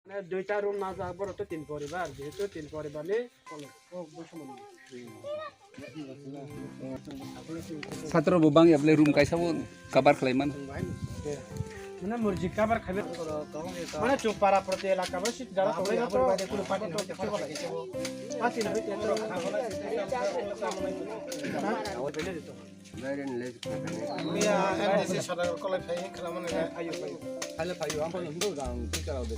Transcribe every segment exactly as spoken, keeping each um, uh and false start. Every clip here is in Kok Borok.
Duita room najak, borok to tin poribar, jehetu tin poribar ni. Satro bo bang ya, bole room kaisa bo cover khlai man. Mane murji cover khlai. Mane chwng para proti elaka bo sit jara tongwi to. Party no. Miya M D C Sadagar kolai phai khna mane. Ayo, ayo. Hale phaio, ang phano himbo jang, twi karao de.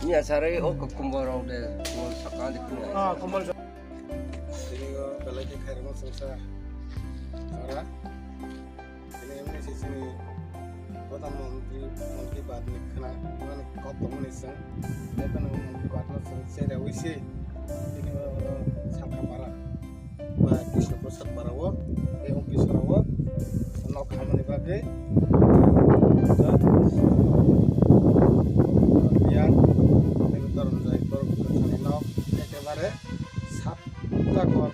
Miya sarai o kumbol rok de, kumbol saka de kumbol. Ah, kumbol. Tini o belai khe khairokma chwngsa. Ora. Tini M D C chini Pradhan Mantri Mann Ki Baat ni khna, mane kok tongmani chwng. Tei phano Mann Ki Baat no chwng cherawi se. Tini o, o, Salka para. Ba Krishna Prasad para o, tei office rok o nok hamani bagwi ya, tei Dhananjay borok bwsani nok ekebare sat ta ghor,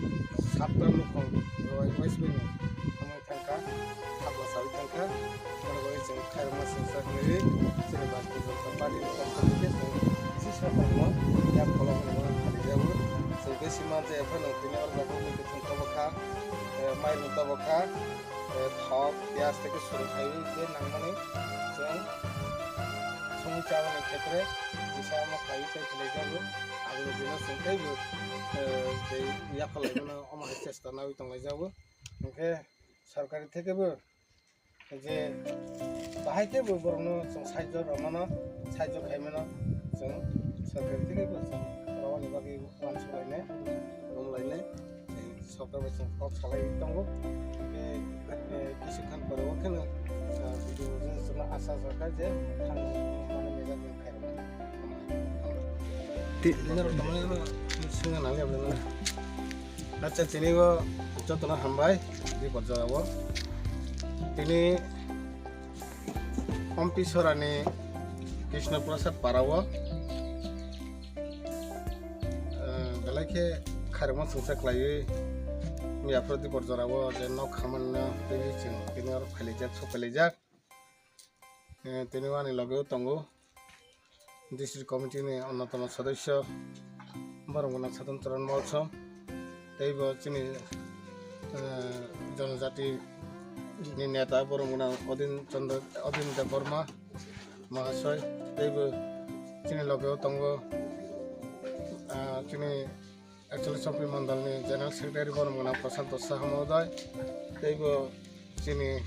sat ta nukhung rwui West Bengal hamwi thangkha, thapla saui thangkha. Borok bai chwng khairokma chwngsa hinwi chini Bharatiya Janata Party ni pokho theke chwng kisa kormo yak pholo hwnwi phalijago. Chwng besi manja ephano tini oro jaga wngwi kwthwng tobo kha, eh, mairum tobo kha, eh, thok, piyaj tei kwswrwng khaiwi je nangmani chwng songwi chabani khetre kisa omo khaiwi tei philaijago. Agini dino chwng teibo, eh, tei yaphalaimano omo hai chesta naiwi tonglaijago. Hwnkhe sorkari thekebo je bahai khe bo borokno chwng sahajyo rwmano, sahajyo khaimano chwng sorkari theke bo chwng rwmani bagwi uansuk lainai, rom lainai, sorkar bai chwng kok salai tongo. Tei, eh, kisu khan pore o kheno, ah, video bo chwngno asa sakha je thang mane mejak ni khairok. Ti- Norok tongmani ano swnga nang ya bwlai. Acha, tini bo jotono hambai, di borjak abo. Tini Ompi Sorani Krishna Prasad para o, eh, belai khe khairokma chwngsa khlaiwi miyaphoro di borjak abo je nok hamani no tei chwng tini oro phailaijak, sok phailaijak. Eh, tini o ani loge o tongo. District Committee ni onnotomo sodosyo borok gwnang Sadhan Charan Molsom, tei bo chini, eh, jonojati ni neta borok gwnang Odin Chandra, Odin Debbarma Mahasoy, tei bo chini loge o tongo, ah, chini Actually, Chokri Mondol ni General Secretary borok gwnang Prashanto Saha Mohodoy, tei bo chini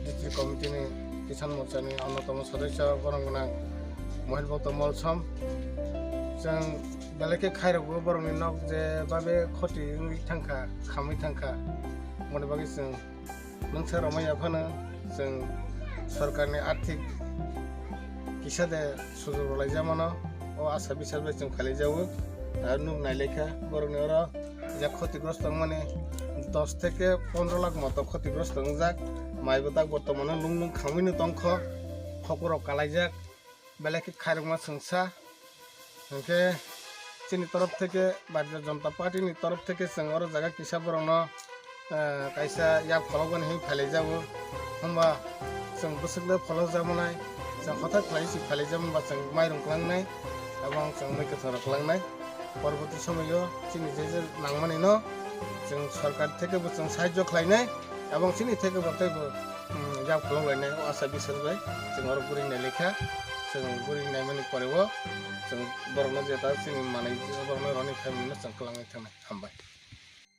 District Committee ni Kisan Morcha ni onnotomo sodosyo borok gwnang Mohil Bhakta Molsom. Chwng belai khe khairokgo borok ni nok je babe khoti wngwi thangkha, khamwi thangkha, moni bagwi chwng Mungsa rwmai ya phano chwng sorkarni arthik kisa de sujok rwlaijak mano, o asa bisas bai chwng phailaijago. Aro nuk nailaikha borokni oro ya khatigrosto wngmani dos theke pondro lakh moto khatigrosto wngjak. Mai bwtak bortomano lung lung khamwino tongkho, khokrok kalaijak. Belai khe khairokma chwngsa. Hinkhe chini torof theke Bharatiya Janata Party ni torof theke chwng oro jaga kisa borokno, eh, kaisa yak pholokmani hinwi phailaijago. Hwnba chwng bwswk le pholokjakmanai, chwng hothai khlai se phailaijakmani ba chwng mairung klangnai, abo ang chwng mui kwthang rok klangnai. Porborti somoio chini je je nangmani no chwng sorkar theke bo chwng sahajyo khlainai, abo chini theke bo teibo, um, yak pholok lainai o asa biswas bai chwng oro guri nai lekha. Chwng guri naimani pore o chwng borokno jeta chini manwi borokno roni phaimani no chwng kwlangwi thangnai. Hambai.